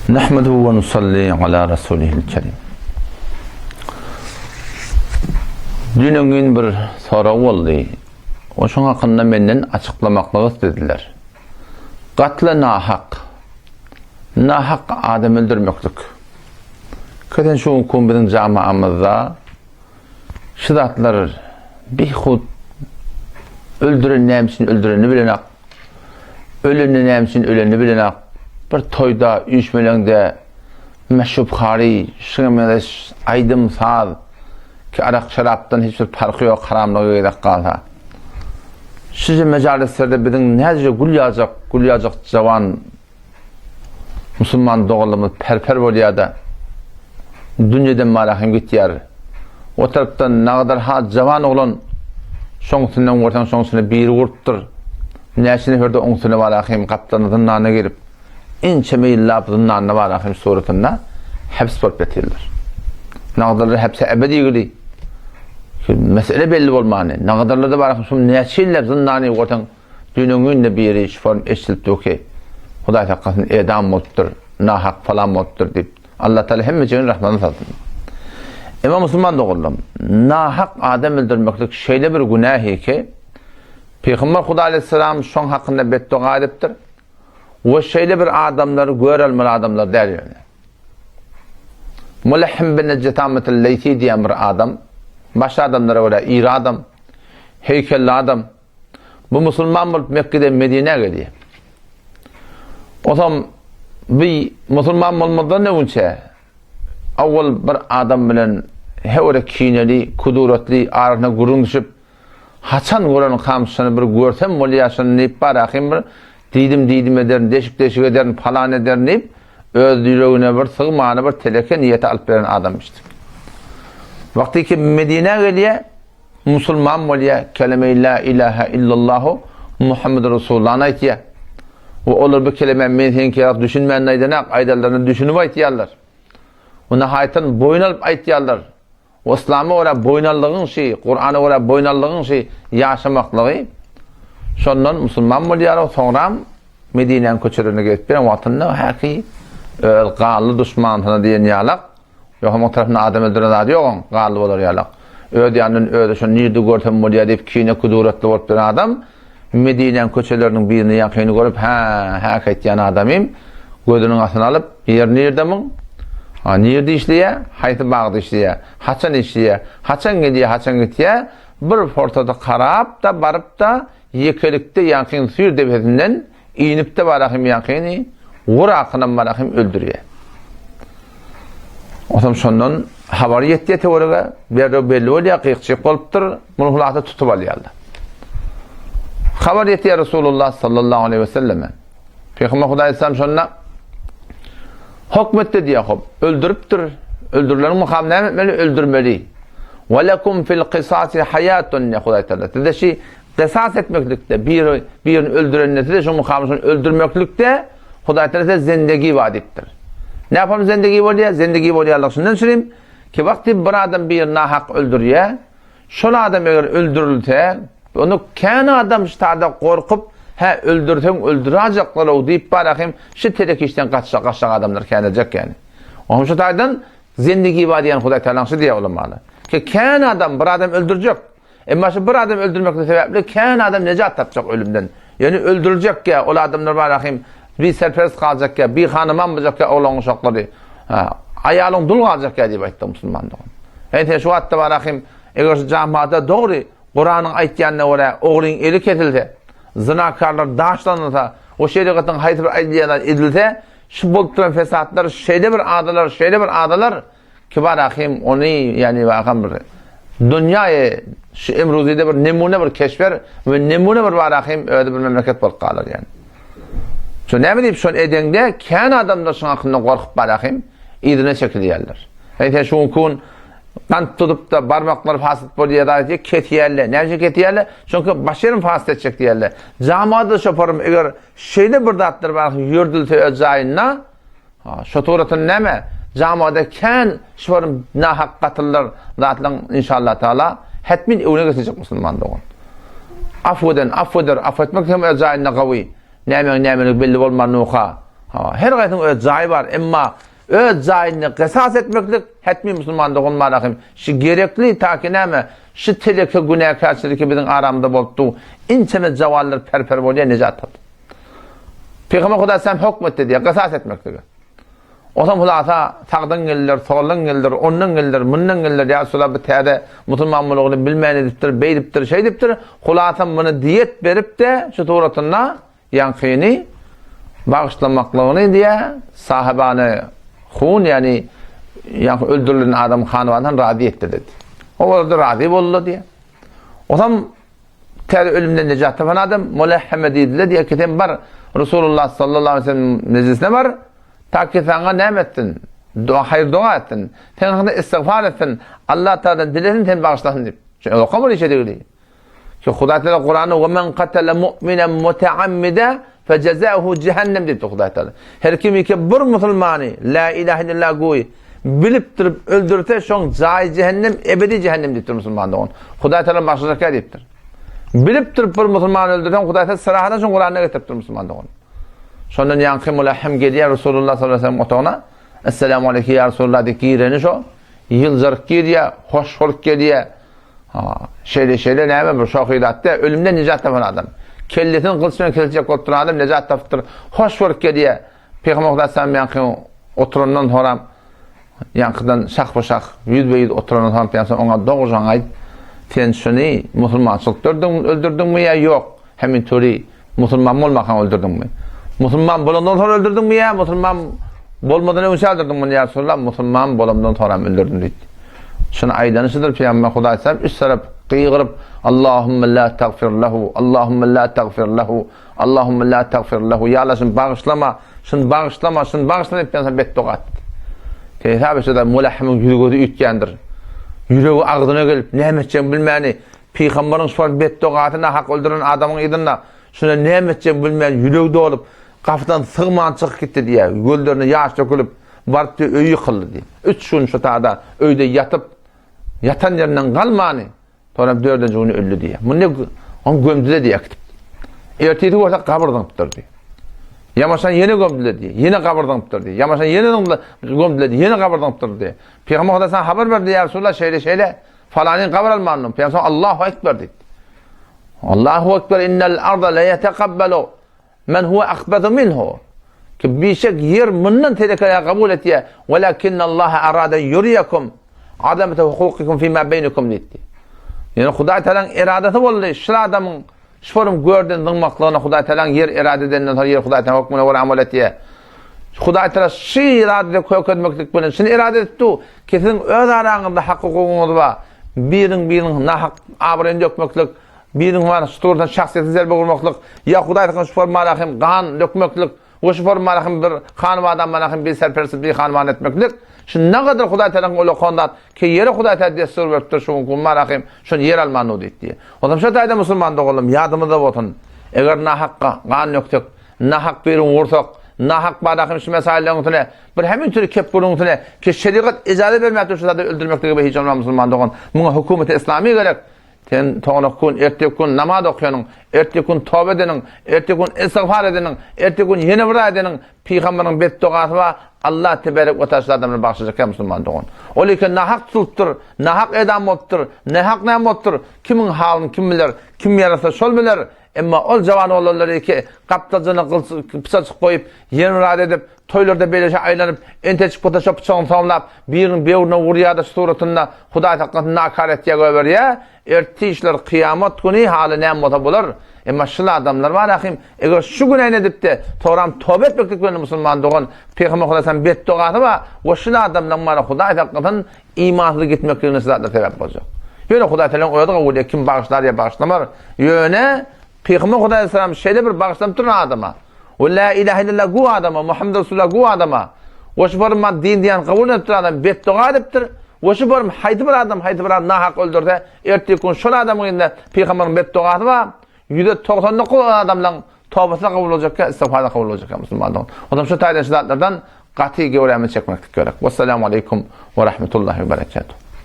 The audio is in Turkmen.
Nahmeduhu we nusalli ala rasulihil kerim. Dün öňňin bir sorag boldy. Oşuň hakynda menden açyklamaklygy islediler. Gatla nahak. Nahak adam öldürmeklik. Kesen şu gün biziň jamaamyzda şu zatlar bihud öldüren näme üçin öldürenini bilenak. Öleni näme üçin ölenini bilenak. Bir toýda, üýşmeleňde meşrub-hary, şuňa meňzeş aýdym-saz ki arak-şerapdan hiç bir parhy ýok haramlyga gezek galsa. Şuje mejalislerde biziň näce gül ýaljak, gül ýaljak jawan Musulman doganlarymyz per-per bolýar-da, dünýeden marahym gitýär. O tarapdan nagadar has jawan oglan şoň üstünden görseň şoň üstüne biri urupdyr. Näçe nefer-de oň üstüne marahym gapdalynda zyndana girip, ençeme ýyllap zyndanda marahym suratynda häps bolup ýatyrlar. Nagadarlar häpse ebedi gili. Mesele belli bolmany. Nagadarlarda marahym şum näçe ýyllap zyndany görseň Düýn-öňňin-de biri şuform eşidilip durky, Hudaý saklasyn, edam bolupdyr, nahak falan bolupdyr diýip. Allatagala hemmejigini rahmatyna salsyn. Emma musulman doganlarym, nahak adam öldürmeklik şeýle bir günähi ki, Pygamber Hudaý aleyhisselam şoň hakynda betdoga edipdir we şeýle bir adamlary gör almaly adamlar däl ýöne. Mulahhim bin Jetametul Leýsi diýen bir adam, başga adamlara görä iri adam, heýkelli adam, Bu musulman bolup Mekgeden Medinä gelýär. Osam bi musulman bolmazdan öňçe awwal bir adam bilen hewre kineli, kuduratly arasyna gürrüň düşüp, haçan gören kamşyny bir görsem bolýar şuny diýip bar ahym bir diýdim diýdim ederin, deşik deşik ederin, palan ederin diýip öz ýüregine bir sygmany bir teleke niýeti alyp beren adamyşdy. Wagty ki Medinä gelýär, Musulman bolýar, keleme-i la ilahe illallahu Muhammedur Resulullahny aýtýar. We olar bu kelemä men seňki ýaly düşünmän aýdanak, aýdanlaryna düşünip aýtýarlar. We nahaýatan boýun alyp aýtýarlar. We yslama görä boýun aldygyň şi, Kurana görä boýun aldygyň şi ýaşamaklygy. Şondan musulman bolýar, soňram Medinäniň köçelerinde gezip ýören wagtynda häki öz ganly duşmanyna diýen ýalak Ýok, onuň tarapyndan adam öldüren zady ýok oň, garly bolar ýalak. Öz ýanyndan özi şony nirde görsem bolýar diýip kine-kuduratly bolup duran adam Medinäň köçeleriniň birinde ýakyny görüp, hä, häk aýtýan adamym, gözüniň astyna alyp, ýeri nirde muň? Ha, nirde işleýär? Haýsy bagda işleýär? Haçan işleýär? Haçan gelýär, haçan gitýär? Bir pursady karap-da, baryp-da, ýekelikde ýakyň süýr depesinden Inipde barahym ýakyny, gurakynam barahym öldürýär. Otam şondan habar ýetýär töwerege, derrew belli bolýar, gyk-jyk bolupdyr, muny hulasa tutup alýarlar. Habar ýetýär Resulullah sallallahu aleyhi ve selleme. Peygamber Hudaý Aleyhisselam şonda hokmetdi diýýär, hop, öldüripdir. Öldürileniň mukamy näme etmeli? Öldürmeli. Ve lekum fil qisasi hayatun ya Hudaý Teala. Sizde şi Qisas etmeklikde, biri birini öldürende size şoň mukabylyny öldürmeklikde Hudaý Teala size zendegi bar diýipdir. Näme zendegi bolýar? Zendegi bolýarlyk şundan şunim ki wagty bir adam birini nahak öldürýär, şol adam eger öldürilse, onu kän adam ştada gorkup, hä öldürseň öldüräjekler-ow diýip barahym şu telek işden gaçjak gaçjak adamlar känejek ýani. Onuň şu taýdan zendegi bar diýen Hudaý Teala şu diýýär ulamalar. Ki kän adam bir adam öldürjek. Emma şu bir adam öldürmeklik sebäpli kän adam nejat tapjak ölümden. Ýöne öldüriljekkä ol adamlar bar ahim bi serperest galjakkä, bi hanyman boljakkä oglan uşaklary. Ha, aýalyň dul galjakkä diýip aýtdy musulman dogan. Eý sen şu wagtda bar ahim eger şu jamada dogry Kuranyň aýtýanyna görä ogryň eli kesilse, zynakarlar daşlanylsa, o şerigatyň haýsy bir aýdylýan edilse, şu bolup duran fesatlar şeýle bir adalar, şeýle bir adalar Kibar ahim ony ýani wakam bir dunýaýy şu emruzide bir nemune bir keşwer we nemune bir bar ahim özi bir memleket bolup galar ýani. Şo näme diýip şol edeňde kän adamlar şoň hakynda gorkup bar ahim yzyna çekilýärler. Eý sen şu gün gant tutup da barmaklary fasyt bolýar da diýip kesýärler. Näme üçin kesýärler? Çünki baş ýerim fasyt etjek diýärler. Jamada şoparym eger şeýle bir zatlar bar ýördülse öz jaýynda Ha, şo suratyn näme? Jamada kän şularyn nahak gatyllar zatlaryň inşallah taala hetmin öwne geçecek musulman dogan. Afw eden, afw eder, afw etmek hem öz jaýynda gawy. Nämeň nämelik belli bolman nuha. Ha, her gaýsynyň öz jaýy bar, emma öz jaýyny gysas etmeklik hetmi musulman doganlar hem şu gerekli ta ki näme şu teleke günäkärçiligi biziň aramyzda bolup dur. Inçeme jawallar per-per bolýar nejat tapyp. Pygamber Hudaý sen hökm etdi diýär, gysas etmeklige. Onsoň hulasa sagdan geldiler, soldan geldiler, ondan geldiler, mundan geldiler, ýa Resulallah bu täze musulman bolugyny bilmän edipdir, beýdipdir, şeýdipdir. Hulasa muny diýet berip-de şu suratynda ýaňkyny bagyşlamaklygyny diýä sahybany hun, ýagny ýaňky öldürilen adam hanybandan razy etdi dedi. Olar-da razy boldular diýä. Onsoň Täze ölümden nejat tapan adam Mulehheme diýdiler, diýýär ki, sen bar, Resulullah sallallahu aleyhi ve sellem mejlisine bar, ta ki saňa näme etsin? Dua, haýyr doga etsin. Sen hakynda istigfar etsin. Allah Taaladan dilesin, seni bagyşlasyn diýip. Şu okamur işe degili. Şu Hudaý Taala Kuranda "Ve men katala mu'minen muteammida fejazahu cehennem" diýipdir Hudaý Taala. Her kim ki bir musulmany la ilahe illallah goý Bilip durup öldürse şoň jaýy jehennem, ebedi jehennem diýipdir musulman dogan. Hudaý Tagala başlajak diýipdir. Bilip durup bir musulmany öldürseň Hudaý Tagala syrahadan şoň Kuranda getiripdir musulman dogan. Şondan ýaňky mulahhim gelýär Resulullah sallallahu aleyhi ve sellem otagyna. Esselamu aleyke ya Resulullah diýip gireni şo. Ýyljaryk girýär, hoş bolup gelýär. Ha, şeýle şeýle näme bir şohydatda ölümden nijat tapan adam. Kellesini gylyç bilen kesjek bolup duran adam nejat tapypdyr. Hoş bolup gelýär. Pygamber Hudaý ýaňky oturandan soram, ýaňkydan şahba-şah, ýüzbe-ýüz oturandan soram Pygamber oňa dogrujaňy aýt, sen şuny musulmançylykda öldürdiňmi ýa ýok, hemin töri musulman bolmakaň öldürdiňmi? Musulman bolandan soň öldürdiňmi ýa musulman bolmadan öňçä öldürdiňmi muny ýa Resulallah, musulman bolamdan soram öldürdim diýdi. Şuny aýdany şudur Pygamber Hudaý üç tarap gygyryp, Allahumma la tagfir lehu, Allahumma la tagfir lehu, Allahumma la tagfir lehu, ýa Allah şuny bagyşlama, şuny bagyşlama, şuny bagyşlama diýip ýansa betdoga etdi. Hesap etse-de Mulahymyň ýüzi-gözi üýtgändir. Ýüregi agzyna gelip, näme etjegini bilmäni, pygamberiň şol betdogasy nahak öldüren adamyň yzynda şuna näme etjegini bilmän ýüregi dolup, gapydan sygman çykyp gitdi diýýär. Gözlerine ýaş dökülip, baryp diýýär, öýi ýykyldy diýýär. Üç gün şu tada öýde ýatyp, ýatan ýerinden galmany, Soňra dördünji güni öldi diýýär. Muny ony gömdüler diýýär äkidip. Ertesi bolsa gabyr zyňypdyr diýýär. Ýamaşan ýene gömdüler diýýär. Ýene gabyr zyňypdyr diýýär. Ýamaşan ýene zyňdylar, gömdüler diýýär. Ýene gabyr zyňypdyr diýýär. Pygamber Hudaý sana habar berdi ýa Resulallah şeýle şeýle falanyň gabyr almandyr. Pygamber Allahu ekber diýdi. Allahu ekber innel arda la yetekabbalu Men huwe ahbadu minhu. Ki bişek ýer mundan tedekeler kabul etýär. Welakinnallaha arada yuriyakum azamete hukukikum fima beýnikum diýdi. Ýöne Hudaý Tagalaň eradasy boldy. Şul adamyň şu forum görden zyňmaklygyna Hudaý Tagalaň ýer erada edenden soň ýer Hudaý Tagalaň hökmüne görä amal etýär. Hudaý Tagala şu erada kökezmeklik bilen şuny erada etdi. Ki siziň öz araňyzda hak hukugyňyz bar. Biriň biriniň nahak abraýyny dökmeklik Biriň bar şu turdan şahsyýete zerbe urmaklyk, ýa Hudaý saklasyn şu formada hem gan dökmeklik we şu formada hem bir hanybada mana hem bir serpersiz bir hanyban etmeklik. Şu nagadyr Hudaý Tagalaň ulakan zat ki ýere Hudaý Tagala dessur beripdir şu gün mana hem şony ýer alman diýdi diýe. Onsoň şu taýda musulman doganlarym ýadymyzda bolsun. Eger nahak gan döksek, nahak birini ursak, nahak bada hem şu mesaýylaryň üstüne bir hemin türi kepgürüň üstüne ki şerigat ijaza bermäpdir şu zady öldürmeklige hiç bolman musulman dogan. Muňa hökümeti islami gerek. Sen togalak gün, erteki gün namaz okuyanyň, erteki gün toba edeniň, erteki gün istigfar edeniň, erteki gün ýene bir edeniň, pygamberiň betdogasy bar, Allah teberek we taala adamlary bagşlajak ýa musulman dogan. Ol eken nahak tutulypdyr, nahak edam bolupdyr, nahak näme bolupdyr, kimiň halyny kim biler, kim ýarasa şol biler, emma ol jawan oglanlar eke gapdaljyna gylyç pyçajyk goýup, ýene bir zat edip, Toýlarda beýleşe aýlanyp, entejik bolsa şo pyçagyny somlap, biriniň böwrüne urýar-da şu suratynda Hudaý saklasyn nakar etýär goýberýär. Ertir şular kyýamat güni haly näme bolsa bolar. Emma şul adamlar bar ahym, eger şu günäni edip-de, soňram toba etmeklik bilen musulman dogan, Pygamber Hudaý salam betdogasy bar we şul adamlaryň bar Hudaý saklasyn imansyz gitmekligine şu zatlar sebäp boljak. Ýöne Hudaý tagalaň özi kabul edýär, kim bagyşlar ýa bagyşlamar. Ýöne Pygamber Hudaý salam şeýle bir bagyşlanyp duran adama, We la ilahe illallah gu adama, Muhammed Resulullah gu adama, we şu forma din diýen kabul edip duran adam betdoga edipdir. We şu forma haýsy bir adam haýsy bir adam nahak öldürse, ertir gün şol adamyň ýerine pygamberiň betdogasy bar. 199 adamlaryň tobasy kabul boljakka, istigfary kabul boljakka musulmanlaryň. Ondan şu taýdan şu zatlardan gaty göwrämizi çekmeklik gerek. Wassalamu aleýkum we rahmetullahi we berekatuh.